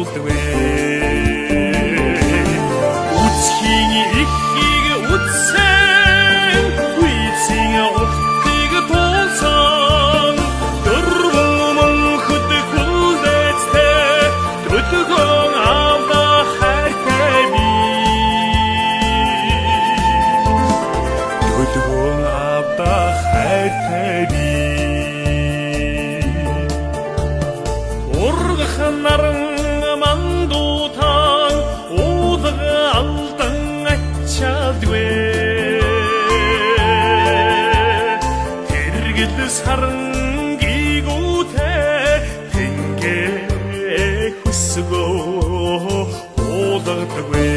болгодгүй. Үцхийн ихийг үтсэн, үцхийн уртыг тулсан, дөрвөн мөнхөд хүлдээцтэй, төдгөн авда хайртай би. Төлгөн авда хайртай би. Ургах наран мандуутан уулга алдан ачаалдгүй. Тэргэл саран гигүүтэй тэнгээ хүсгөө уулгадгүй.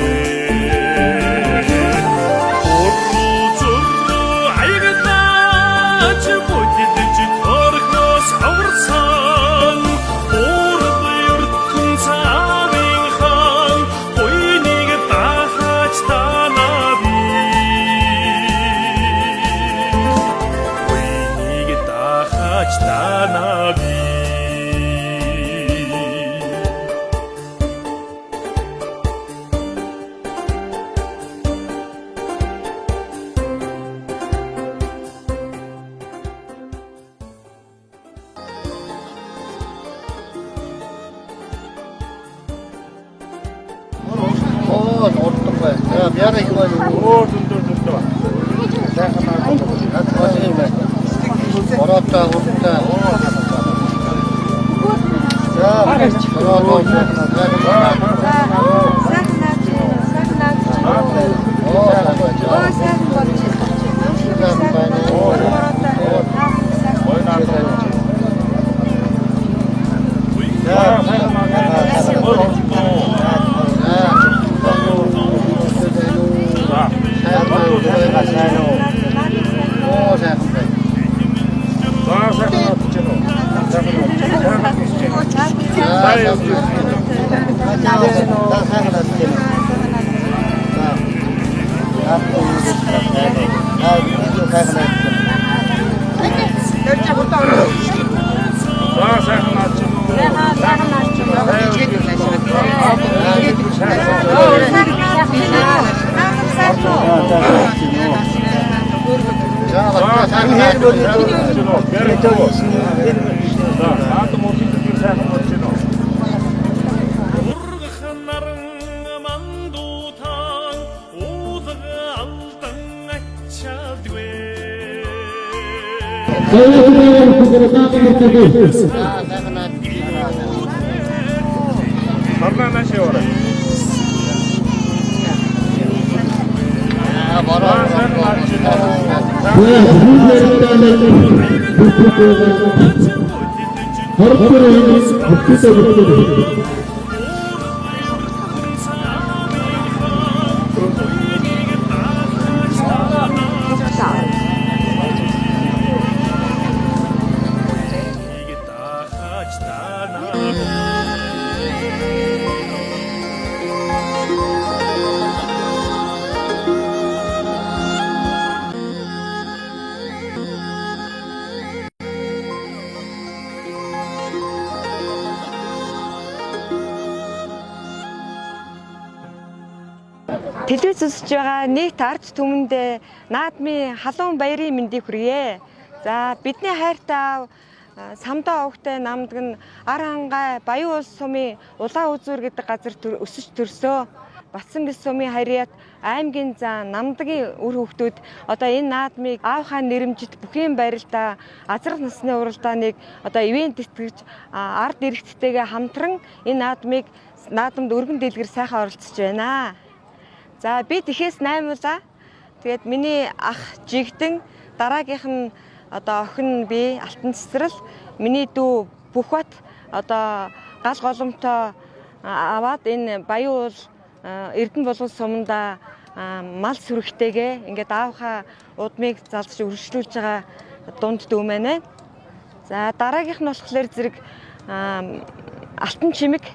Уруу зуруу аягнаач бүддэж торхоос аварсан, урд ертөнц аавын хаан буйныг даахаач танаа би. Буйныг даахаач танаа би. Оо, урдан бай. За, яра их байна уу? Өөр зөндөө зөндөө. Сайхан аа. Наад юм байна. Бороотой, урдтай. За, бороотой сайхан аа. Сайхан наач, сайхан наач. Оо, сайхан байна. Өө, сайхан болж байна. Сайхан байна. Бороотой. Сайхан. Гоё наад. За, сайхан аа. Өөр зөндөө. За. Сайхан уу? Оо, сайхан байна. За, сайхан наад чинь үү? Сайхан наад. Сайхан чинь. За, сайхан аа. За, сайхан аа. За. За, сайхан аа. За, сайхан наад чинь үү? Сайхан наач. Сайхан сайхан. За, сайхан аа. Чинь үү? Бэрэ. За, наад мөрхийн дээр сайхан болж байна уу? Ургах наран мандуутан уулга алдан ачаалдгүй. За, сайхан аа. Сарнаа наашаа яваарай. Аа, бороо. За, сайхан наад чинь үү? Даахаач танаа. Телевиз үзэж байгаа нийт ард түмэндээ наадмын халуун баярын мэндийг хүргье. За, бидний хайртай аав Самдаа овогтой намдаг нь Ар хангай Баян улс сумын Улаан үзүүр гэдэг газар өсөж төрсөө. Батсангэл сумын харьяат аймгийн зан намдагийн үр хөвгтүүд одоо энэ наадмыг аавхаа нэрэмжит бүхийн барилдаа азрах насны уралдааныг одоо ивээн тэтгэж ард иргэдтэйгээ хамтран энэ наадмыг наадамд өргөн дэлгэр сайхан оролцож байна. За, би тэхээс наймуулаа. Тэгээд миний ах Жигдэн, дараагийнх нь одоо охин би Алтан Цэцрэл, миний дүү Бүхбат одоо гал голомтоо аваад энэ Баян уул Эрдэнэ булган суманда мал сүрэгтэйгээ ингээд аавхаа удмыг залж өргөжлүүлж байгаа дунд дүү маань. За, дараагийнх нь болохоор зэрэг Алтан Чимэг,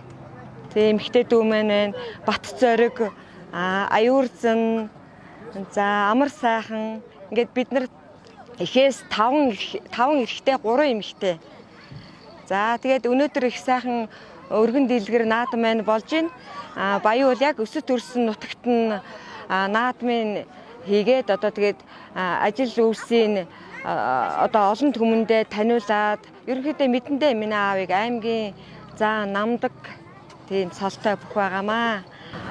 тийм эмэгтэй дүү маань байна. Бат Зориг, Аюурзан, за Амар сайхан, ингээд бид нар эхээс 5 5 эрэгтэй, 3 эмэгтэй. За, тэгээд өнөөдөр их сайхан өргөн дэлгэр наадам маань болж байна. Баян уул яг өсөж төрсөн нутагт нь наадмын хийгээд одоо тэгээд ажил үйлсийн одоо олон түмэндээ таниулаад ерөнхийдөө мэдэндээ миний аавыг аймгийн заа намдаг тийм цолтой бүх байгаамаа.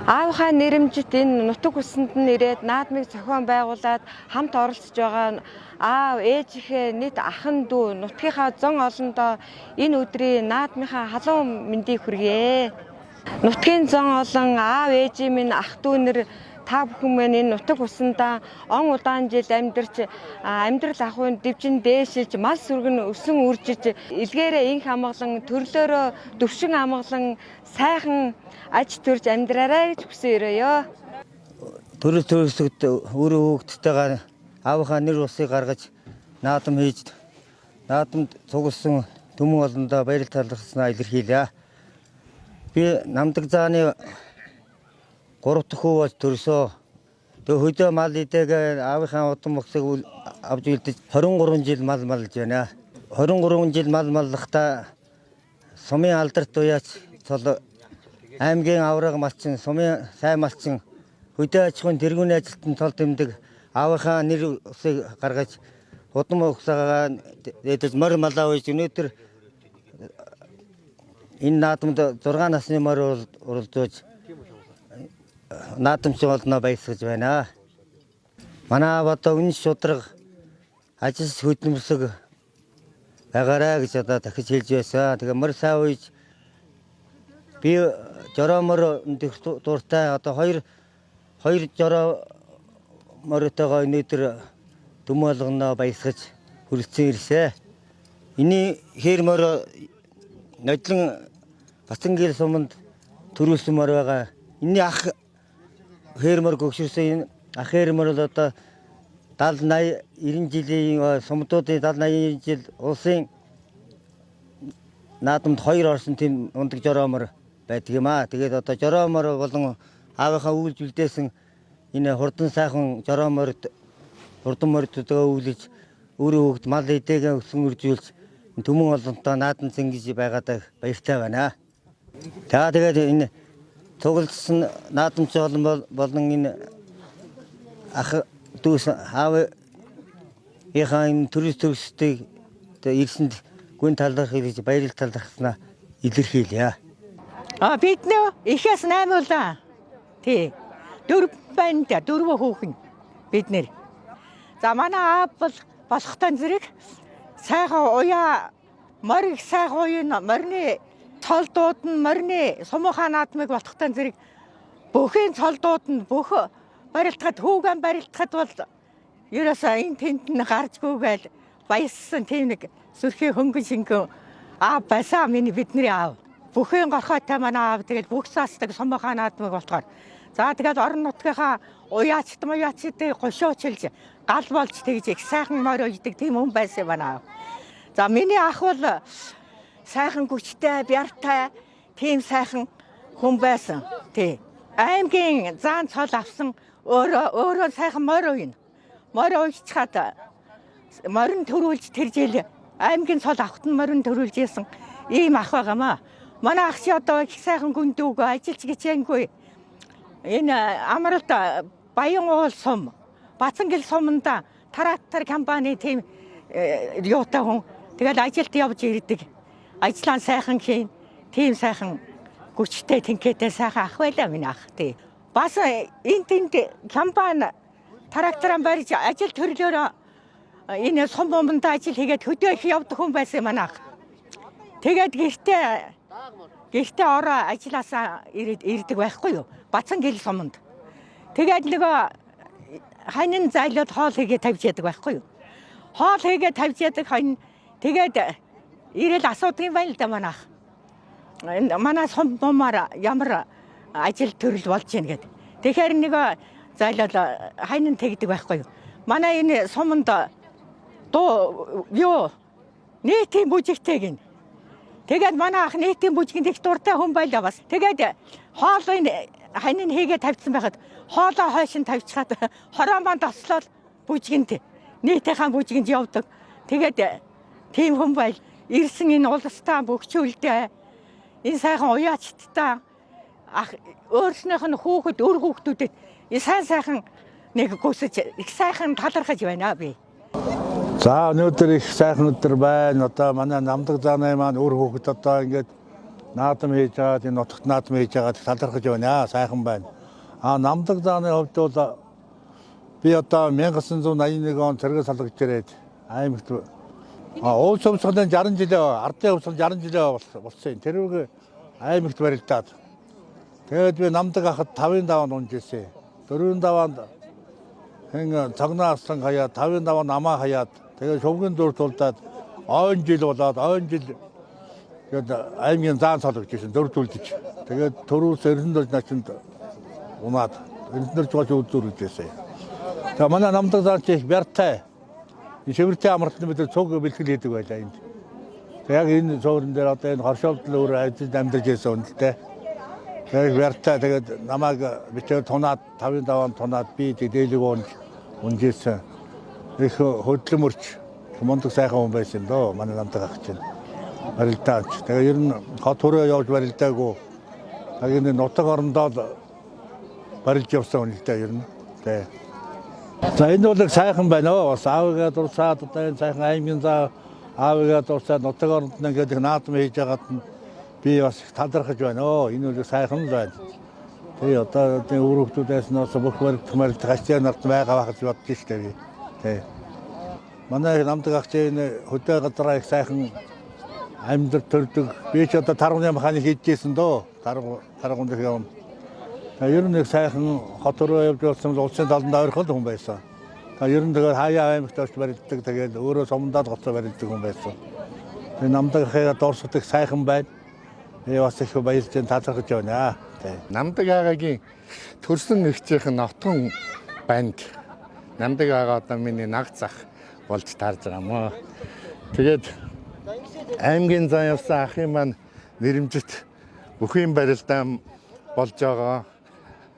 Аавынхаа нэрэмжит энэ нутаг усанд нь ирээд наадмыг зохион байгуулад хамт оролцож байгаа аав ээжийнхээ нийт ахан дүү нутгийнхаа зон олондоо энэ өдрийн наадмынхаа халуун мэндийг хүргье. Нутгийн зон олон аав ээжийн минь ах дүү нар та бүхэн маань энэ нутаг усандаа он удаан жил амьдарч амьдрал ахуйн дэвжин дээшилж мал сүргэн өсөн үржиж илгээрээ инх амгалан төрлөөрөө төвшин амгалан сайхан аж төрж амьдраарай гэж хүсэн өрөөё. Төрөл төрөсөгт өөрөө хүүхдтэйгээ аавынхаа нэр усыг гаргаж наадам хийж наадамд цугласан түмэн олондоо баярлал талархснаа илэрхийлье. Би Намдаг зааны 3 дахь хүү болж төрсөө. Тэгээ хөдөө мал идээг аавынхаа удам богцыг авч үлдэж 23 жил мал малж байна. 23 жил мал маллахдаа сумын алдарт уяач цол аймгийн авраг малчин, сумын сайн малчин, хөдөө аж ахуйн тэргүүний ажилтан цол тэмдэг аавынхаа нэр усыг гаргаж удам угсаагаа дээдэж морь малаа үйж өнөөдөр энэ наадамд 6 насны морь уралдуулж наадамчин олноо баясгаж байна. Манай аав одоо үнэн шударга ажил хөдөлмөсөг байгаарай гэж одоо дахиж хэлж байсан. Тэгээ морь сайн үйж би жороо морь өндөх дуртай одоо хоёр жороо мориотойгоо өнөөдөр дүм болгоноо баясгаж хүрэлцэн ирсэ. Энийн хээр морь нодлон Бацангил суманд төрүүлсэн морь байгаа. Энийн ах хээр морь гөгшөрсөн энэ ах хээр морь бол одоо 70 80 90 жилийн сумдуудын 70 80 90 жил улсын наадамд хоёр орсон тийм ундаг жороо морь байдаг юм аа. Тэгээд одоо жороо морь болон аавынхаа үйлж үлдээсэн энэ хурдан сайхан жороо морьд хурдан морьдоо өвлөж өөрөө хүүхд мал эдээгээ өсөн үржүүлж түмэн олонтой наадан зингэж байгаадаа баяртай байна. За тэгээд энэ цугласан наадамч олон болон энэ ах дүүс аавынхаа энэ төрөс төрөсдгийг ирсэнд гүн таларх гэж баярлал талархснаа илэрхийлье. А бид нөө ихээс наймуулаа. Тий. Дөрв байна да, дөрвөн хүүхэн бид нэр. За манай аав бол болохтой зэрэг сайхан уяа морь их сайхан уян морины цолдууд нь морины сумуухай наадмыг болохтой зэрэг бүхийн цолдууд нь бүх барилдахад хүүгэн барилдахад бол ерөөсөө энэ тэнд нь гарчгүйгээл баяссан тийм нэг сүрхий хөнгөн шингэн аав байсан миний бидний аав. Бүхийн горхойтой манай аав тэгэл бүх цаасдаг сумуухай наадмыг болохоор. За тэгэл орон нутгийнхаа уяачд муяачдыг гошуучилж гал болж тэгж их сайхан морь уйдаг тийм хүн байсан манай аав. За миний ах бол сайхан хүчтэй, бяртай тийм сайхан хүн байсан. Тий. Аймгийн заан цол авсан өөрөө өөрөө сайхан морь уйна. Морь уйчхад морин төрүүлж тэр жил аймгийн цол авахт нь морин төрүүлж исэн ийм ах байгаамаа. Манай ах чи одоо их сайхан гүндүүг ажиллаж гिचэнгүй. Энэ амралт Баян уул сум, Бацангил суманда трактор компани тийм юутай хүн. Тэгэл ажилд явж ирдэг. Ажлаа сайхан хийн. Тийм сайхан хүчтэй тэнхээтэй сайхан ах байлаа миний ах тий. Бас энэ тэнд компани трактораа барьж ажил төрлөөрөө энэ сум муманд ажил хийгээд хөдөө их явдаг хүн байсан манай ах. Тэгээд гэртээ ороо ажилласаа ирдэг байхгүй юу? Бацангил суманд. Тэгээд нөгөө ханин зайлууд хоол хийгээ тавьж яадаг байхгүй юу? Хоол хийгээ тавьж яадаг хань тэгээд ирэл асуудаг юм байна л да манай ах. Энэ манай сум мумаар ямар ажил төрөл болж ийн гэд. Тэгэхээр нөгөө зайлал ханин тэгдэг байхгүй юу? Манай энэ суманд дуу юу нийтийн бүжигтэй гин. Тэгээд манай ах нийтийн бүжгэнд их дуртай хүн байлаа бас. Тэгээд хоолыг ханин хийгээ тавьсан байхад хоолоо хойш нь тавьчихад хороо манд ослоод бүжгэнд нийтийнхаа бүжгэнд явдаг. Тэгээд тийм хүн байл ирсэн энэ улстай бөхчүүлдэ. Энэ сайхан уяачттай ах өөрснийх нь хүүхэд өр хүүхдүүдэд энэ сайн сайхан нэг гүсэж их сайхан талархаж байна би. За өнөөдөр их сайхан өдөр байна. Одоо манай Намдаг зааны маань үр хүүхэд одоо ингээд наадам хийж байгаа, энэ нутагт наадам хийж байгаа талархаж байна. Сайхан байна. А Намдаг зааны хувьд бол би одоо 1981 он цэрэг салгаж ирээд аймагт уулс хувьсгалын 60 жилээ ардын хувьсгал 60 жилээ болсон юм. Тэр үг аймагт барилдаад. Тэгээд би Намдаг ахад 5-ын даваанд унж ирсэн. 4-ийн даваанд хэн цагнаа аслан хаяад 5-ын даваа намаа хаяад тэгээд шувгийн дүр тулдаад ойн жил болоод ойн жил тэгээд аймгийн заан солигдож ирсэн дөрв үлдэж. Тэгээд төрөөс 94 начинд унаад 94 жоо үзүүр үзээсэй. Тэгээ манай Намдаг заан чи их бяртай. Шивэртэй амралтны бид цуг бэлтгэл хийдэг байлаа энд. Тэгээд яг энэ цуурн дээр одоо энэ хоршоолдол өөр ажил амьдарч ирсэн үнэлтэй. Тэгээд бяртай тэгээд намайг бичээр тунаад 5-ын даваанд тунаад би дээлэг унж унжсэн. Их хөдөлмөрч мундаг сайхан хүн байсан дөө манай Намдаг ах чинь. Барилдаач. Тэгээд ер нь хот хүрээ явж барилдаагүй. Тэгээд энэ нутаг орондоо л барилж явсан үнэлтэй ер нь. Тэ. За энэ бол их сайхан байна оо. Бас аавыгаа дурсаад одоо энэ сайхан аймгийн заа аавыгаа дурсаад нутаг оронд нь ингээд их наадам хийж байгаад нь би бас их талархаж байна оо. Энэ бол их сайхан л байна. Тэгээ одоо энэ үр хүүхдүүдээс нь бас бүх баригдах маригдах ачаа нарт байгаа байх гэж бодож штэ би. Тэ. Манай Намдаг ах чинь энэ хөдөө газраа их сайхан амьдрал төрдөг. Би ч одоо тарганы механик хийж ийсэн дөө. Тарган тарган дэх юм. Та ер нь их сайхан хот руу явж болсон бол улсын таланд ойрхон хүн байсан. Та ер нь тэгээд хаяа аймагт очиж барилдаг. Тэгээд өөрөө сумдаад гоцоо барилдаг хүн байсан. Тэгээ Намдаг ахыгаа дурсах их сайхан байна. Би бас их баярлж байна, талархаж байна. Тэ. Намдаг аагагийн төрсөн эгчийнх нь отгон банд. Намдаг аага одоо миний наг зах болж таарж байгаа юм аа. Тэгээд аймгийн зан явсан ахын маань нэрэмжит бүхийн барилдаан болж байгаа.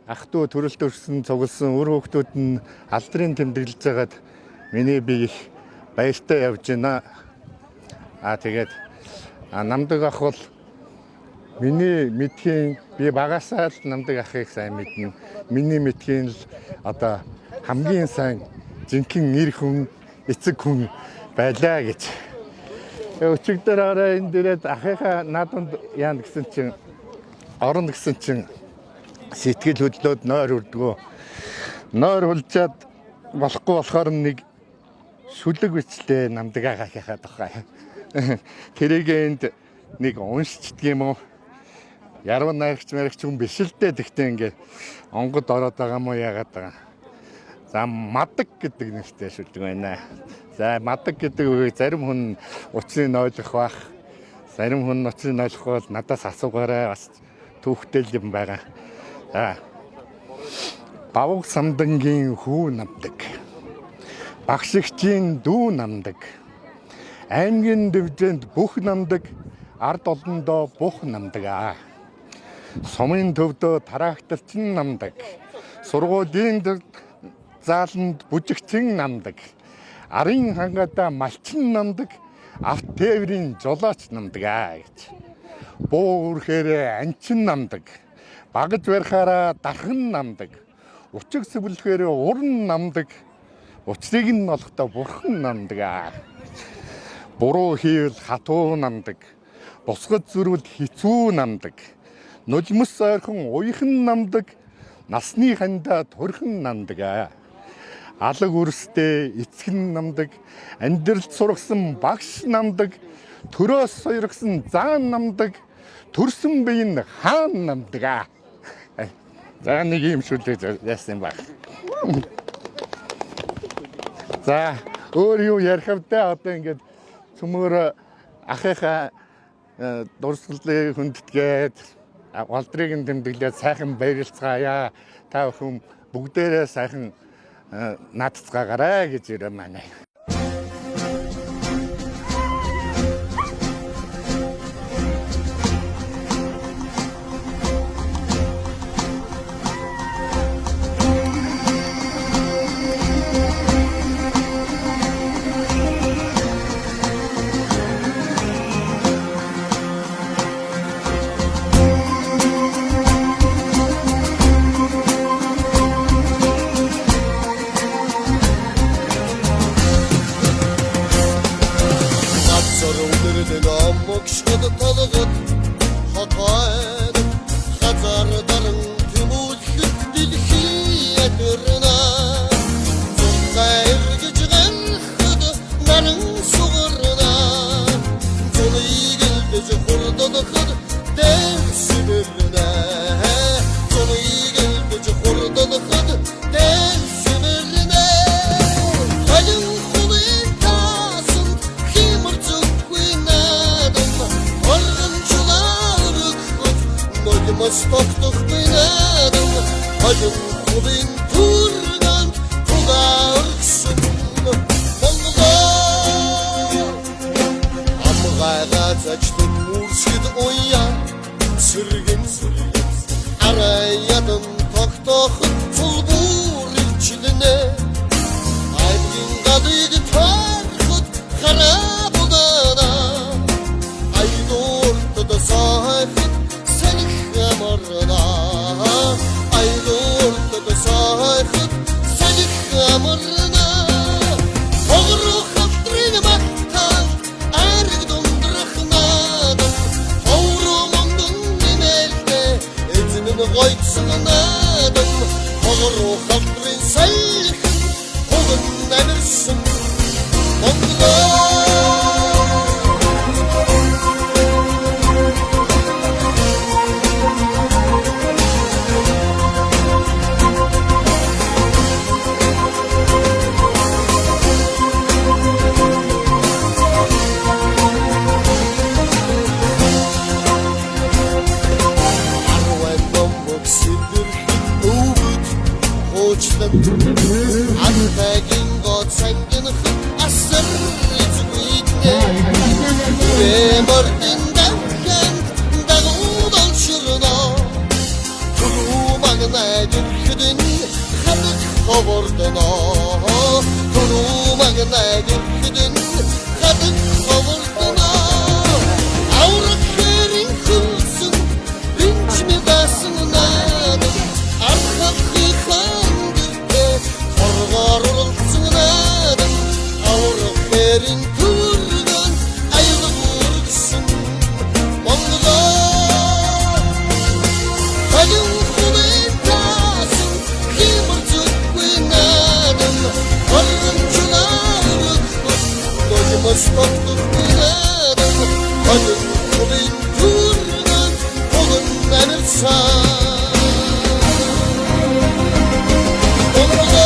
Ах トゥ төрөлт өрсөн цугласан үр хүүхдүүд нь алдрын тэмдэглэж байгаад миний бие их баяртай явж байна. Аа тэгээд Намдаг ах бол миний мэдхийн би багасаа л Намдаг ахыг сайн мэднэ. Миний мэдхийн л одоо хамгийн сайн жинхэнэ эр хүн, эцэг хүн байлаа гэж. Өчигдөр орой энэ дээрээ ахыхаа наадамд яана гэсэн чинь орно гэсэн чинь сэтгэл хөдлөөд нойр үрдгөө. Нойр хулжаад болохгүй болохоор нэг шүлэг бичлээ Намдаг ахыхаа тухай. Тэрийг энд нэг уншчдаг юм уу? Яруу найрагч марагч хүн биш л дээ. Тэгтээ ингээд онгод ороод байгаа мó яагаад байгаа. За мадаг гэдэг нэртэй шүлэг байна. За мадаг гэдэг үгийг зарим хүн учрыг нь ойлгох байх. Зарим хүн учрыг нь ойлгохгүй бол надаас асуугаарай, бас түүхтэй л юм байгаа. За Бавг самдангийн хүү намдаг. Багшигчийн дүү намдаг. Аймгийн дэвжээнд бүх намдаг, ард олондоо бух намдаг аа. Сумын төвдөө тракторчин намдаг. Сургуулийн зааланд бүжигчин намдаг. Арын хангадаа малчин намдаг. Авт тээврийн жолооч намдаг аа гэж. Буу үрхээрээ анчин намдаг. Багаж барихаараа дархан намдаг. Учиг сэвлэхээрээ уран намдаг. Учрыг нь олохдоо бурхан намдаг аа. Буруу хийвэл хатуу намдаг. Бусгад зүрвэл хэцүү намдаг. Нулимс ойрхон уяхан намдаг. Насны хандаа турхан намдаг аа. Алаг үрстэй эцгэн намдаг. Амьдралд сургасан багш намдаг. Төрөөс сойргосон заан намдаг. Төрсөн бие нь хаан намдаг аа. За нэг юм шүлэг яасан баг. За өөр юу ярих вэ? Одоо ингээд цөмөр ахыхаа дурсгалыг хүндэтгээд олдрыг нь тэмдэглээд сайхан баярлцгаая. Та бүхэн бүгдээрээ сайхан наадцгаагаарай гэж ирээ манай. Бомбогшгод толгод хотойд хазар даран тэмүүлэхэд дэлхий ядэрнэ. Зурцай эргэж гарахад наран сугарна. Зуныг элдэж хурдалхад дээр сүмэрнэ. Зуныг элдэж хурдалхад дээр сүмэрнэ. Халин хулын таасанд химэр зүггүй наадам Оргончулаар өгөхөд нулимс тогтохгүй наадам Халин хулын түргэнд тугаа өргөсөн Монгол. Амгайгаа зажтад үрсгэд уяа сэргэн арай ядан тогтооход цулбуур илчилнэ. Аймгийн гадыг таарахад хараа будана. Айлууртад сайхад салхи амарна. Айлууртад сайхад салхи амарна. Тогрох халтрын магтаалд айраг дундрах наадам. Товроо мундан нэмэлтэ эзэн нь гойтсон наадам. Тогроо халтрын салхи хуган амирсан Монгол. Арвай бомбог сэдэрхэд өвөд хуучлан Антайгийн гоод сангинах асар эзгүйднэ. Мордын дахинд дагууд олширно. Түрүү магнаад ирэхэд нь хадаг ховордоно. Түрүү магнаад ирэхэд нь хадаг ховордоно. Аврах хэрийн хөлсөн бинчми басан наадам. Архахын гэртээ торгоор уралдсан наадам. Аврах хэрийн түргэнд аюул үргэсэн Монгол. Халин хүмээ таасан химэр зүггүй наадам. Хоргомчулаар өгөхөд нулимс тогтохгүй наадам. Халин хүмээ түргэнд хуган амирсан Монгол.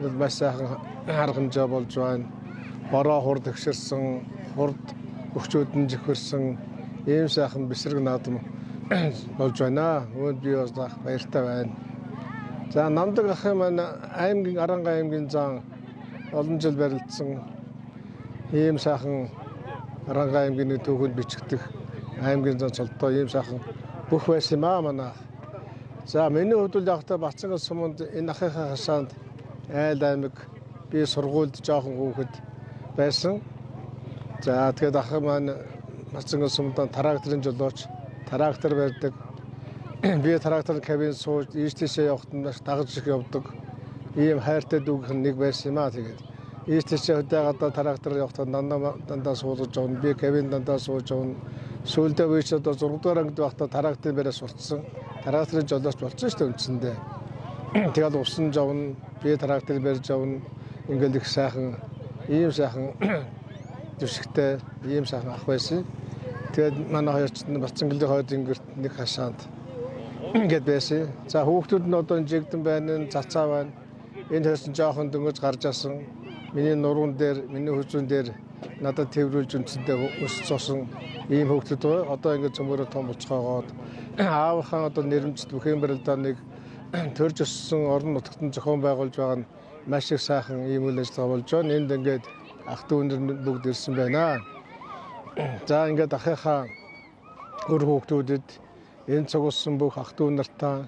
Бол маш сайхан арга хэмжээ болж байна. Бороо хурд өгшөрсөн, хурд өгчүүд нь жихэрсэн ийм сайхан бэсрэг наадам болж байна. Үүнд би бас баяртай байна. За, Намдаг ахын маань аймгийн Аранга аймгийн зан олон жил барилдсан ийм сайхан Аранга аймгийн нэг түүхэнд бичигдэх аймгийн зан цолдоо ийм сайхан бүх байсан юм аа манай. За, миний хувьд бол яг та Бацангал суманд энэ ахынхаа хашаанд айл аймаг би сургуульд жоохон хүүхэд байсан. За, тэгээд ах маань Бацангал сумдаа тракторын жолооч, трактор барьдаг. Би трактор кабин сууж ийш тийшээ явахад нь маш дагаж их явдаг. Ийм хайртай дүүгийнх нь нэг байсан юм аа тэгээд. Ийш тийшээ хөдөө гадаа трактор явахдаа дандаа дандаа суулгаж явна. Би кабин дандаа сууж явна. Сүүлдээ би ч одоо 6 дугаар ангид байхдаа тракторын бариа сурцсан. Тракторын жолооч болсон шүү дээ үндсэндээ. Тэгэл усан жавна, би трактор барьж явна. Ингээл их сайхан, ийм сайхан дэвшигтэй, ийм сайхан ах байсан. Тэгээд манай хоёр ч Бацангэлын хойдын гэрт нэг хашаанд ингээд байсан. За хүүхдүүд нь одоо жигдэн байна, цацаа байна. Энэ хоёрт нь жоохон дөнгөж гарч асан. Миний нуруунд дээр, миний хүзүүн дээр надад тэрвэрлж үндсэндээ өсөж цусан ийм хүүхдүүд байгаа. Одоо ингээд цөмөрөө том болцоогоод аавынхаа одоо нэрмжит бүхэн барилдааныг төрж өссөн орон нутагт нь зохион байгуулж байгаа нь маш их сайхан ийм үйл ажиллагаа болж байна. Энд ингээд ах дүү нар бүгд ирсэн байна. За ингээд ахынхаа үр хүүхдүүдэд энэ цугласан бүх ах дүү нартаа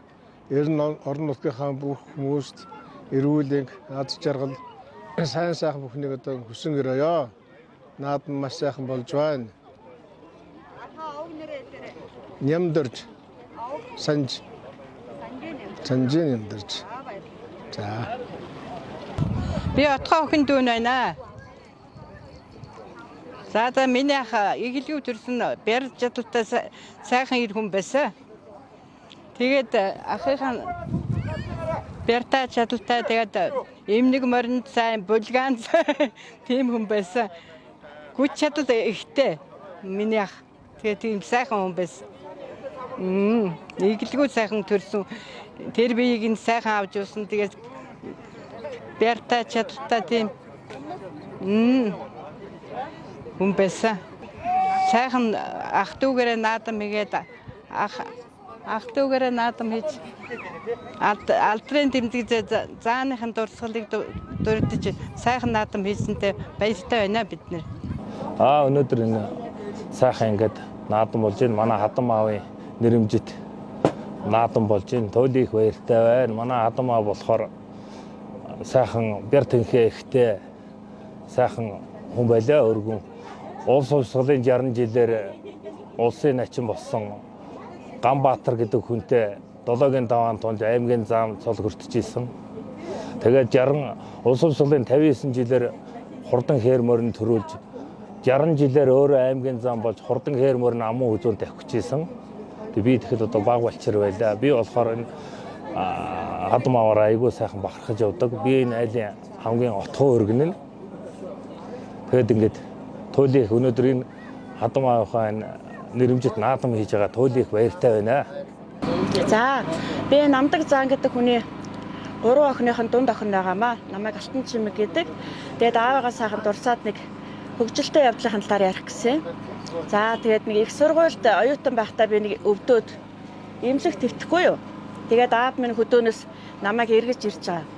ер нь орон нутгийнхаа бүх хүмүүст эрүүлэг, аз жаргал, сайн сайхан бүхнийг одоо хүсэн өрөөё. Наад нь маш сайхан болж байна. Нямдэрж санж санжийн нямдэрж. За. Би отгоо охин дүүн байна. За за миний ах эгэлгүй төрсөн бяр чадaltaй сайхан ир хүн байсан. Тэгээд ахынхаа бяртай чадaltaй тэгээд эмнэг моринд сайн булгаан тийм хүн байсан. Хүч чадал ихтэй миний ах. Тэгээд тийм сайхан хүн байсан. Эгэлгүй сайхан төрсөн. Тэр биеийг нь сайхан авч явсан. Тэгээд бяртай чадaltaй тийм хүн байсан. Сайхан ах дүүгээрээ наадам хийгээд ах дүүгээрээ наадам хийж алдрын тэмдэг зааныхын дурсгалыг дурдж сайхан наадам хийсэнтэй баяртай байна бид нэр. Өнөөдөр энэ сайхан ингээд наадам болж байна. Манай хадам аавын нэрэмжит наадам болж байна. Туйлын их баяртай байна. Манай хадам аав болохоор сайхан бяр тэнхээ ихтэй сайхан хүн байлаа өргөн. Улс хувьсгалын 60 жилээр улсын начин болсон Ганбаатар гэдэг хүнтэй Долоогийн даваан тунж аймгийн зам цол хүртэж исэн. Тэгээд 60 улс хувьсгалын 59 жилээр хурдан хээр морин төрүүлж 60 жилээр өөрөө аймгийн зам болж хурдан хээр морин амун хүзүүн тавьчих исэн. Тэг би тэгэхэд одоо баг балчир байлаа. Би болохоор энэ хадам аваараа айгүй сайхан бахархаж явдаг. Би энэ айлын хамгийн отгон өргөн нь. Тэгээд ингээд туйлын их өнөөдөр энэ хадам аавынхаа энэ нэрэмжит наадам хийж байгаа туйлын их баяртай байна. За би Намдаг Заан гэдэг хүний 3 охиных нь дунд охин байгаамаа. Намайг Алтан Чимэг гэдэг. Тэгээд аавыгаа сайхан дурсаад нэг хөгжилтэй явдлын талаар ярих гэсэн. За тэгээд нэг их сургуульд оюутан байхдаа би нэг өвдөөд эмнэлэг твтэхгүй юу. Тэгээд аав минь хөдөөнөөс намайг эргэж ирж байгаа.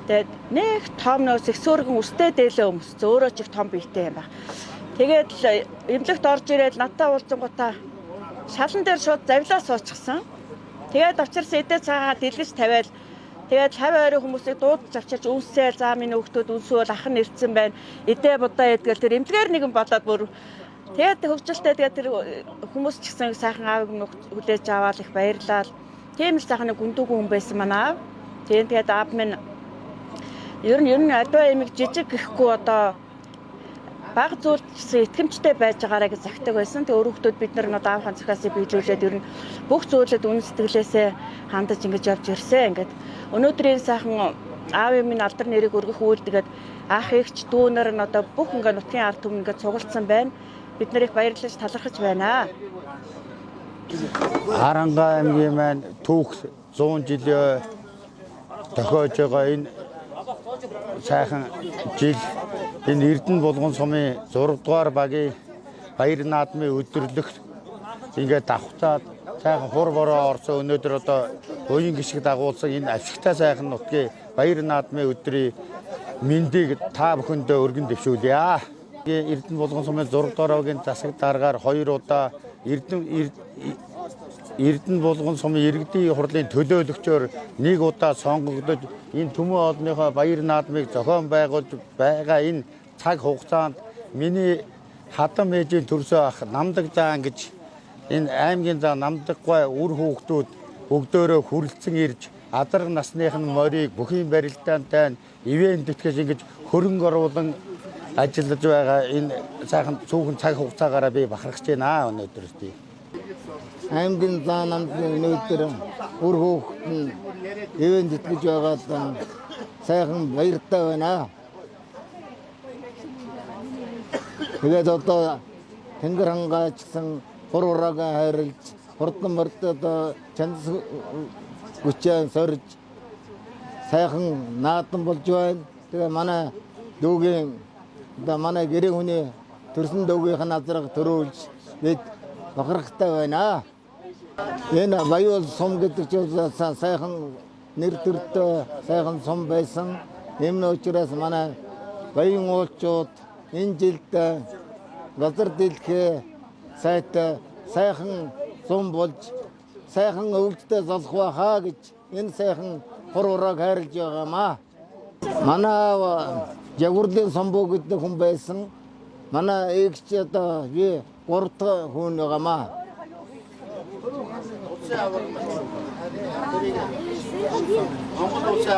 Тэгээд нэг том нөөс их сөөргөн өстэй дээлээ өмссөн. Өөрөө ч их том биетэй юм байна. Тэгээд л эмнэлэгт орж ирээд надтай уулзсангуудаа шалан дээр шууд завилаа суучихсан. Тэгээд авчирсан эдээ цаагаа дэлгэж тавиал тэгээд хав ойрын хүмүүсийг дуудаж авчирч үнсээл за миний хүүхдүүд үнсөөл ах нь ирсэн байна. Эдээ будаа идгээл тэр эмнэлгээр нэгэн болоод бүр тэгээд хөгжилтэй тэгээд тэр хүмүүс ч гэсэн сайхан аавыг нь хүлээж аваад их баярлал. Тийм л сайхан нэг гүндүүгэн хүн байсан манай аав. Тийм тэгээд аав минь ер нь адва эмэг жижиг гэхгүй одоо баг зүйлд гэсэн итгэмжтэй байж байгаарай гэж загтаг байсан. Тэгээ өрөөхдөд бид нар нод аавынхаа захиасыг биелүүлээд ер нь бүх зүйлд үнэн сэтгэлээсээ хандаж ингэж явж ирсэн. Ингээд өнөөдрийн сайхан аавын минь алдар нэрийг өргөх үйл тэгээд ах эгч дүүнэр нь одоо бүх ингээд нутгийн ард түмэн ингээд цугалцсан байна. Бид нар их баярлаж талархаж байна. Харангаа аймгийн маань түүх 100 жилийн тохиож байгаа энэ сайхан жил энэ Эрдэнэ булган сумын 6 дугаар багийн баяр наадмын өдөрлөх ингээд давхцаад сайхан хур бороо орсон өнөөдөр одоо уян гишг дагуулсан энэ ашигтай сайхан нутгийн баяр наадмын өдрийн мэндийг та бүхэндээ өргөн дэвшүүлье. Эрдэнэ булган сумын 6 дугаар багийн засаг даргаар 2 удаа Эрдэнэ булган сумын иргэдийн хурлын төлөөлөгчөөр нэг удаа сонгогдож энэ түмэн олонныхоо баяр наадмыг зохион байгуулж байгаа энэ цаг хугацаанд миний хадам ээжийн төрсөө ах Намдаг Заан гэж энэ аймгийн заа Намдаггай үр хүүхдүүд бүгдөөрөө хүрэлцэн ирж адарга насных нь морийг бүхийн барилдаантай ивэн тэтгэж ингэж хөрөнгө оруулан ажиллаж байгаа энэ сайхан цүүхэн цаг хугацаагаараа би бахархаж байна өнөөдөр тий. Аймгийн заа намдны өнөөдөр үр хүүхэд нь ивэн тэтгэж байгаад сайхан баяртай байна. Тэгээд одоо Тэнгэр хангай ч гэсэн хур хураага хайрлж, хурдан морд одоо чандас хүчээ сорж сайхан наадам болж байна. Тэгээ манай дүүгийн одоо манай гэрээ хүний төрсөн дүүгийнх нь азраг төрүүлж бид бахархтай байна. Энэ Баян сум гэдэг чинь сайхан нэр төртэй сайхан сум байсан. Энэ учраас манай Баян уулчууд энэ жилд газар дэлхээ сайтай сайхан сум болж сайхан өвөлдтэй золох байхаа гэж энэ сайхан хур хурааг хайрлаж байгаамаа. Манай Жагурлын самбуу гэдэг хүн байсан. Манай эгч одоо би гурав дахь хүн байгаамаа.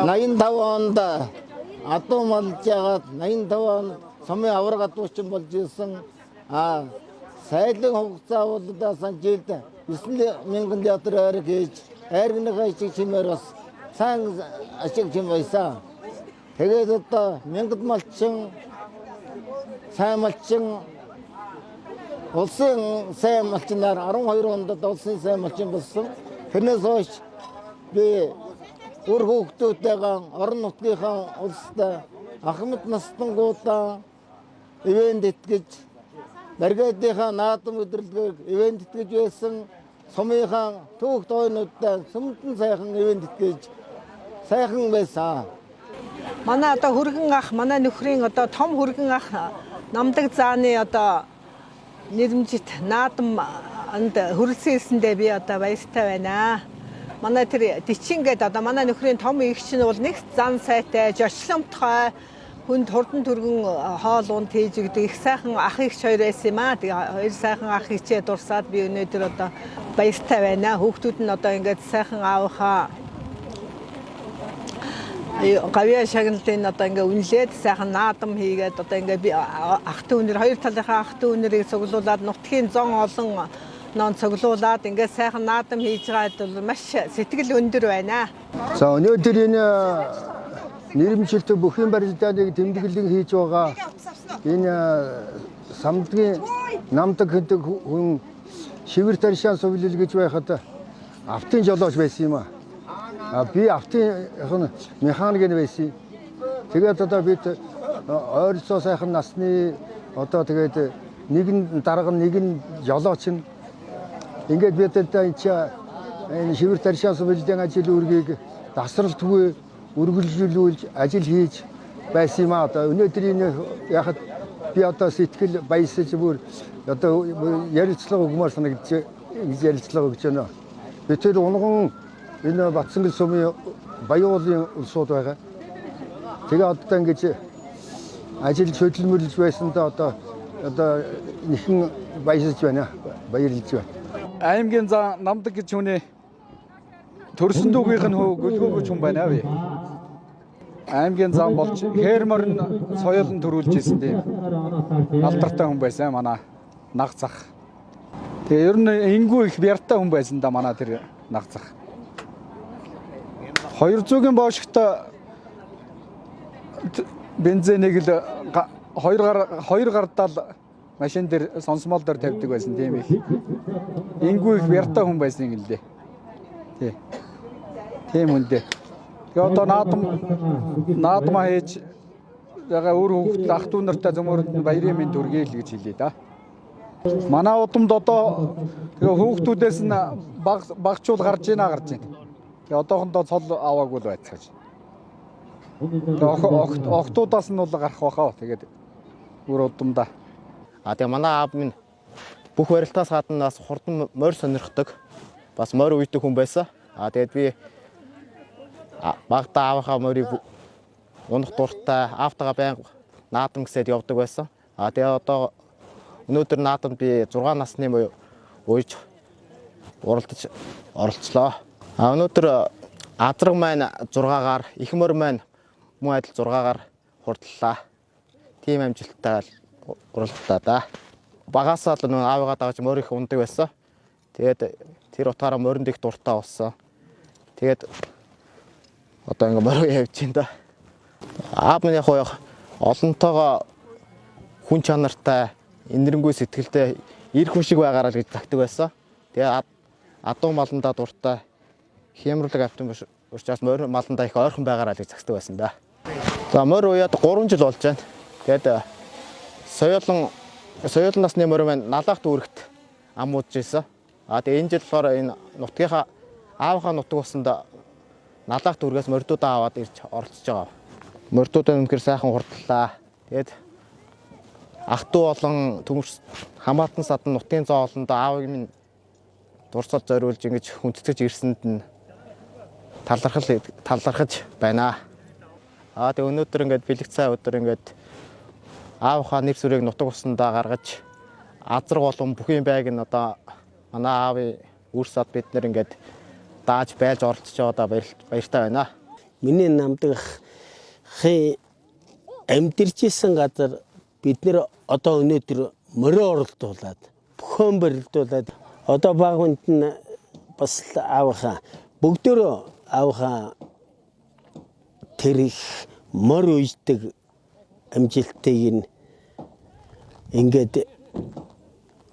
85 онд адуу малж яагаад 85 онд сумын авраг адуучин болж исэн. А сайлын хугацаа бол одоо жилд 9,000 литр айраг хийж айргийнхаа ичиг чимээр бас сайн ашиг чим байсан. Тэгээд одоо мянгад малчин, сайн малчин, улсын сайн малчнаар 12 онд улсын сайн малчин болсон. Тэрнээс хойш би үр хүүхдүүдтэйгээ орон нутгийнхаа улстай ахмад настангуудаа ивэнд итгэж, бригадынхаа наадам өдөрлөгийг ивэнд итгэж байсан. Сумынхаа түүх тойнуудтай сүмдэн сайхан ивэнд итгэж сайхан байсан. Манай одоо хүргэн ах, манай нөхрийн одоо том хүргэн ах Намдаг зааны одоо нэрмжит наадам анд хүрэлцэн ирсэндээ би одоо баяртай байна. Манай тэр Дичин гээд одоо манай нөхрийн том эгч нь бол нэг зан сайтай, жочломтгой хүнд хурдан түргэн хоол унд хийж өгдөг их сайхан ах эгч хоёр байсан юм аа. Тэгээ хоёр сайхан ах эгчээ дурсаад би өнөөдөр одоо баяртай байна. Хүүхдүүд нь одоо ингээд сайхан аавынхаа гавьяа шагналын одоо ингээ үнэлээд сайхан наадам хийгээд одоо ингээ би ах дүү нэр хоёр талынхаа ах дүү нэрийг цуглуулад нутгийн зон олон ноон цуглуулад ингээ сайхан наадам хийж байгаад бол маш сэтгэл өндөр байна. За өнөөдөр энэ нэрмжилт бүхэн барилдааныг тэмдэглэн хийж байгаа энэ самдгийн Намдаг гэдэг хүн Шивэр таршаан сувлал гэж байхад автын жолооч байсан юм аа. Би автын механик нь байсан. Тэгээд одоо бид ойролцоо сайхан насны одоо тэгээд нэг нь дарга нэг нь жолооч нь ингээд бид одоо энэ чи энэ Шивэр таршаан сувлалын ажил үүргийг дасралтгүй үргэлжлүүлж ажил хийж байсан юм аа. Одоо өнөөдөр энэ яхад би одоо сэтгэл баясаж бүр одоо ярилцлага өгмөр санагдаж ингэж ярилцлага өгч байна. Би тэр унган энэ Батсангэл сумын Баян уулын улсууд байгаа. Тэгээ одоо ингэж ажил хөдөлмөрлөж байсандаа одоо нэхэн баясаж байна. Баярлж байна. Аймгийн зан Намдаг гэж хүний төрсөн дүүгийнх нь хөө гөлгөө гэж хүн байна вэ? Аймгийн зам болж хээр морин соёлон төрүүлж исэн тийм алдартай хүн байсан манай наг зах. Тэгээ ер нь ингүү их бяртай хүн байсан да манай тэр наг зах. 200-ийн боошигтой бензинийг л хоёр гардаал машин дээр сонсмол дээр тавьдаг байсан тийм их. Ингүү их бяртай хүн байсан юм л дээ. Тий. Тийм үндэ. Тэгээ одоо наадмаа хийж байгаа өөр хүүхд ах дүү нартай зөмөрөнд нь баярын мэнд хүргэе л гэж хэлье да. Манай удамд одоо тэгээ хүүхдүүдээс нь багчуул гарч ийна гарч ийна. Тэгээ одоохондоо цол аваагүй л байцгааж. Тэгээ охтуудаас нь бол гарах байхаа. Тэгээд өөр удамдаа. А тэгээ манай аав минь бүх барилтаас гадна бас хурдан морь сонирхдаг. Бас морь үйдэг хүн байсан. А тэгээд би багадаа аавынхаа морийг унах дуртай, аавтайгаа байнга наадам гэсэд явдаг байсан. А тэгээ одоо өнөөдөр наадамд би 6 насны уйж уралдаж оролцлоо. А өнөөдөр азраг маань 6-гаар, их морь маань мөн адил 6-гаар хурдлаа. Тийм амжилттай уралдлаа да. Багасаа л нөө аавыгаа дагаж морь их ундаг байсан. Тэгээд тэр утгаараа моринд их дуртай болсон. Тэгээд одоо ингээ морь явж байна да. Аав минь яг олонтойгоо хүн чанартай, Инэрэнгүй сэтгэлтэй эр хүн шиг байгаараа л гэж загтаг байсан. Тэгээ адуу маландаа дуртай хямруулаг автын учраас морь маландаа их ойрхон байгаараа л гэж загтаг байсан да. За морь уяад 3 жил болж байна. Тэгээд соёолон насны морь маань налаах дүүрэгт ам уудж исэн. А тэгээ энэ жил болохоор энэ нутгийнхаа аавынхаа нутаг усанд налаах дүүргээс морьдуудаа аваад ирж оролцож байгаа. Морьдуудаа үнэхээр сайхан хурдлаа. Тэгээд ах トゥ болон төмөрс хамаатан садан нутгийн зоолонд аавыг минь дурсал зориулж ингэж хүндэтгэж ирсэнд нь талархаж байна. Аа тэгээ өнөөдөр ингээд бэлэг цай өдөр ингээд аавынхаа нэр сүрийг нутаг усандаа гаргаж азраг болон бүхийн байг нь одоо манай аавын үр сад бид нэр ингээд дааж байлж оролцож байгаадаа баяртай байна. Миний намдаг ахын амьдарч исэн газар бид нэр одоо өнөөдөр морио оролдуулаад бөхөн барилдуулаад одоо баг хүнд нь бас аавынхаа бүгдөө аавынхаа тэр их морь уйддаг амжилтыг нь ингээд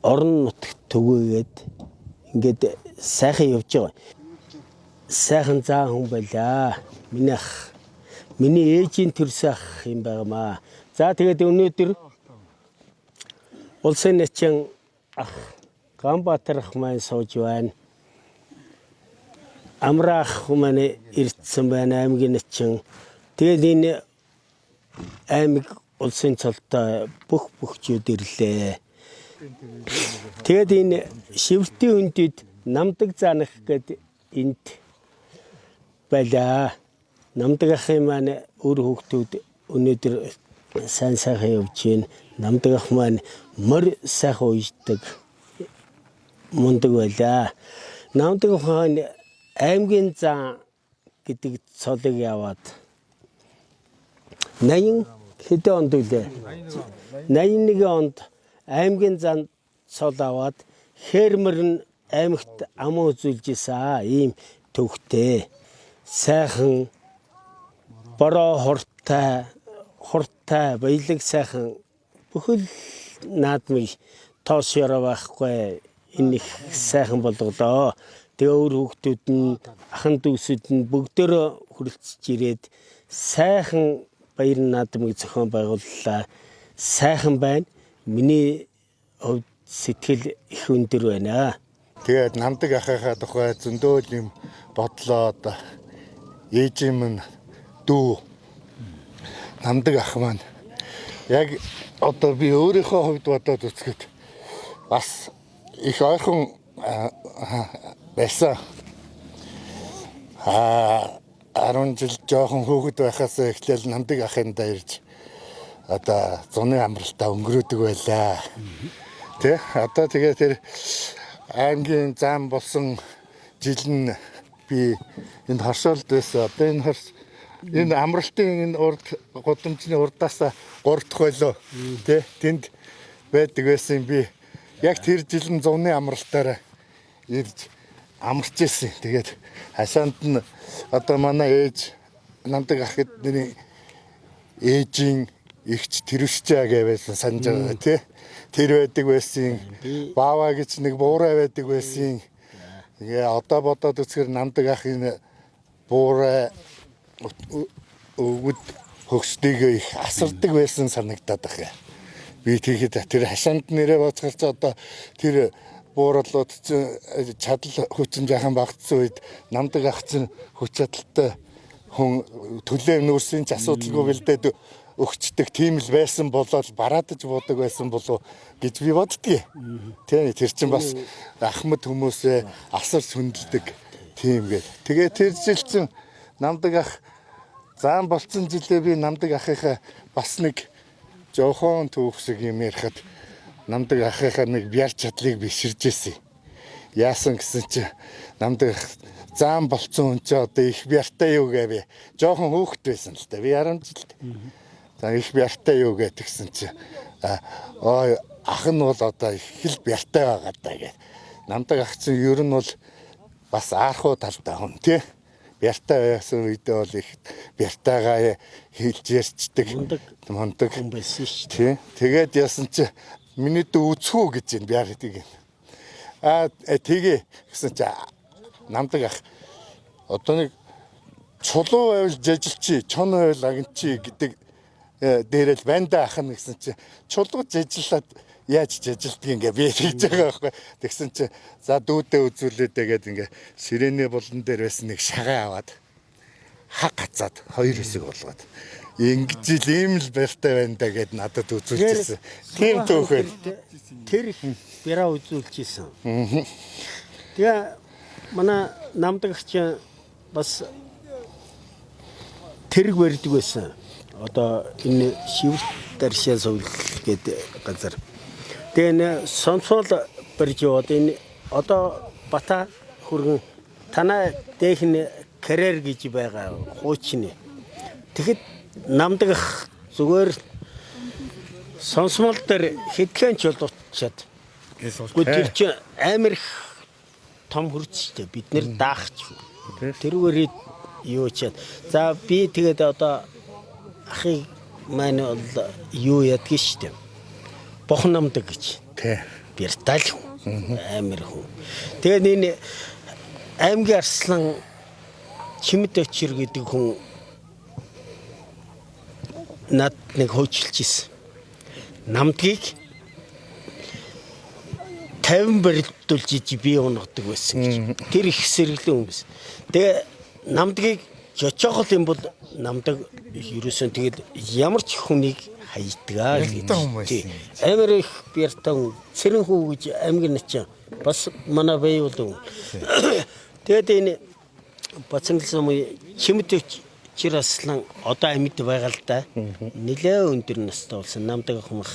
орон нутагт түгээгээд ингээд сайхан явж байгаа. Сайхан заа хүн байлаа. Миний ах, миний ээжийн төрсөн ах юм байгаамаа. За тэгээд өнөөдөр улсын начин ах Ганбаатар ах маань сууж байна. Амраа ах маань ирсэн байна аймгийн начин. Тэгээд энэ аймаг улсын цолтой бүх бөхчүүд ирлээ. Тэгээд энэ шивртийн хүндэд намдаг заанах гээд энд байлаа. Намдаг ахын маань үр хүүхдүүд өнөөдөр сайн сайхан явж байна. Намдаг ах маань морь сайхан уйддаг мундаг байлаа. Намдаг ах аймгийн зан гэдэг цолыг яваад 80 хэдэн онд үлээ? 81 онд аймгийн зан цол аваад хермер нь аймагт аман үзүүлж исэн ийм төвхтэй. Сайхан бороо хурдтай баялаг сайхан бүхэл наадмыг тоос ёроо байхгүй энэ их сайхан болголоо. Тэгээ өөр хүүхдүүд нь ахан дүүсүүд нь бүгдөө хүрэлцэж ирээд сайхан баяр наадмыг зохион байгууллаа. Сайхан байна. Миний хувьд сэтгэл их өндөр байна. Тэгээд намдаг ахыхаа тухай зөндөө юм бодлоод ээжийн минь дүү намдаг ах маань яг одоо би өөрийнхөө хувьд бодоод үзэхэд бас их ойрхон байсан. 10 жил жоохон хүүхэд байхаас эхлээл намдаг ахындаа ирж одоо зуны амралтаа өнгөрөөдөг байлаа. Тэ одоо тэгээ тэр аймгийн зам болсон жил нь би энд хоршоолд байсан. Одоо энэ хорс энэ амралтын энэ урд гудамжны урдаас 3 дахь байлоо. Тэ тэнд байдаг байсан би. Яг тэр жил нь зуны амралтаараа ирж амарч ирсэн. Тэгээд хашаанд нь одоо манай ээж намдаг ах гэдний ээжийн эгч тэрвшчээ гэвэсэн санаж байгаа тий. Тэр байдаг байсан. Баава гэж нэг буурай байдаг байсан. Тэгээ одоо бодоод үзэхээр намдаг ах энэ буурай өвгөд хөгсдийгөө их асардаг байсан санагдаад байна. Би тэгэхэд тэр хашаанд нэрээ боцголцоо одоо тэр бууралууд чинь чадал хүчин жаахан багтсан үед намдаг ах чинь хүч чадалтай хүн төлөө нүүрсийн ч асуудалгүй бэлдээд өгчдөг тийм л байсан болол бараадаж буудаг байсан болов гэж би боддгийг. Тийм тэр чинь бас ахмад хүмүүсээ асар хүндэлдэг тийм гээд. Тэгээ тэр жил чинь намдаг ах заан болцсон жилээ би намдаг ахынхаа бас нэг жохон түүх шиг юм ярихад намдаг ахынхаа нэг бяр чадлыг би ширж ирсэн. Яасан гэсэн чи намдаг ах заан болцсон хүн чи одоо их бяртай юу гэв. Жохон хүүхэд байсан л та. Би 10 жилд. За их бяртай юу гэтгсэн чи ой ах нь бол одоо их л бяртай байгаа даа гэв. Намдаг ах чинь ер нь бол бас аархуу талтай хүн тий. Бяртай байсан үедээ бол их бяртайгаа хэлж ярьцдаг. Мундаг хүн байсан шүү дээ. Тий. Тэгээд яасан чи Миний дүү үцхүү гэж юм би яг тийг. Аа тэгээ гэсэн чи намдаг ах одоо нэг чулуу байвал жажилчи, чон байвал агнчи гэдэг дээрэл байна да ах нь гэсэн чи чулуу жажилаад яаж жажилдгийг ингээ би хийж байгаа байхгүй. Тэгсэн чи за дүүдээ үзүүлээд тэгээд ингээ сирений булан дээр байсан нэг шагаа аваад хаг гацаад хоёр хэсэг болгоод ингэж л ийм л барьтай байна да гэд надад үзүүлчихсэн. Тийм түүх байл. Тэр бяраа үзүүлж исэн. Тэгээ манай намдагч бас тэрэг барьдаг байсан. Одоо энэ шивэрт даршаа сувл гэдэг газар. Тэгээ энэ сонсоол барьж яваад энэ одоо Бата хүргэн танаа дэх нь карьер гэж байгаа хуучны. Тэгэхэд намдагах зүгээр сонсмол дээр хэдхэн ч бол утчаад. Гэхдээ тэр чинь амар их том хөрц шүү дээ. Бид нэр даахч. Тэрүүгээр юу чад. За би тэгээд одоо ахыг маань бол юу яддаг шүү дээ. Бохон намдаг гэж. Тий. Бяртаал хүн. Амар хүн. Тэгээд энэ аймгийн арслан Чимэд очир гэдэг хүн над нэг хөөчилж исэн. Намдгийг 50 барилдуулж иж би унгадаг байсан гэж. Тэр их сэргэлэн хүн байсан. Тэгээ намдгийг жочоогол юм бол намдаг ерөөсөн тэгэл ямар ч хүнийг хайдгаа гэж. Амар их бяртан хүн. Цэрэн хүү гэж аймгийн начин бас манай бай бол. Тэгээд энэ Бацангал сумын Чимэд Чир аслан одоо амьд байгаа л да. Нилээ өндөр настай болсон намдаг хумах.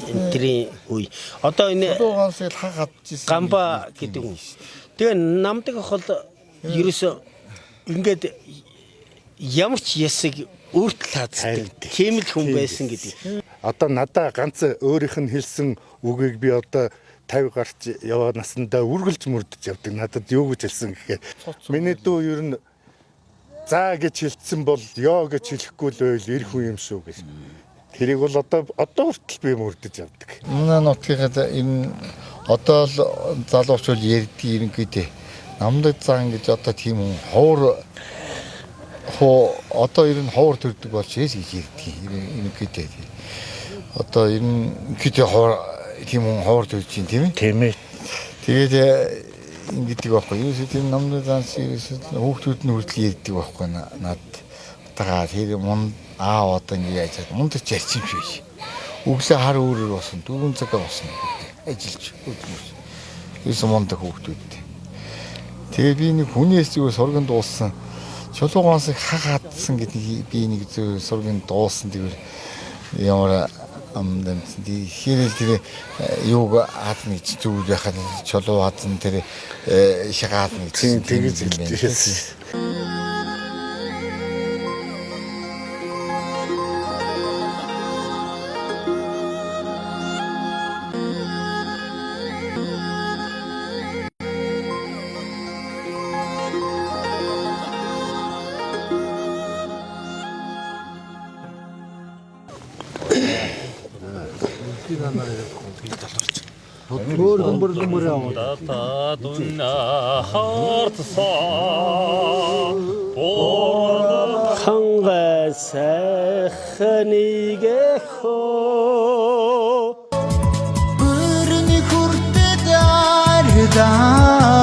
Энтрийн үе. Одоо энэ чулуу ганцыг хаг хадчихсан. Гамба гэдэг хүн. Тэгээ намдаг ах бол ерөөсөө ингээд ямар ч ясыг өөртөл хаацдаг. Тийм л хүн байсан гэдэг. Одоо надаа ганц өөрийнх нь хэлсэн үгийг би одоо 50 гарч яваа насандаа үргэлж мөрдөж явдаг. Надад юу гэж хэлсэн гэхээр миний дүү ер нь за гэж хэлсэн бол ёо гэж хэлэхгүй л байвал эр хүн юм шүү гэж. Тэрийг бол одоо хүртэл би мөрдөж явдаг. Манай нутгийнхад энэ одоо л залуучууд ярьдаг ерөнхийдөө намдаг зан гэж одоо тийм хүн ховор хоо одоо ер нь ховор төрдөг болж ээс гэж ярьдаг ерөнхийдөө. Одоо ерөнхийдөө ховор тийм хүн ховор төрж чинь тийм ээ. Тийм ээ. Тэгээд ингэдэг байхгүй. Ерөөсөө тийм намдаг зан ерөөсөө хүүхдүүд нь хүртэл ярьдаг байхгүй над. Тагаа тэр мун аав одоо ингэ яаж чад мундаг ч ярьчих юм шиг. Өглөө хар өөрөөр болсон 4 цагаа болсон ажиллаж өдмөс. Ерөөсөө мундаг хүүхдүүд. Тэгээд би нэг хүнээс зүгээр сурган дуулсан. Чулуу гонсыг хаг хадсан гэдэг би нэг зүгээр сурган дуулсан тэгвэр ямар ам дэмсэн. Тэгэхээр тэр юуг хадна гэж зүйл байхад чулуу хадсан тэр шагаа хадна гэж тэгэж хэлсэн. Өөр хөмбөрлөмөр яваа. Хангай сайхныг хөө Бүрний хүртэл ардаа.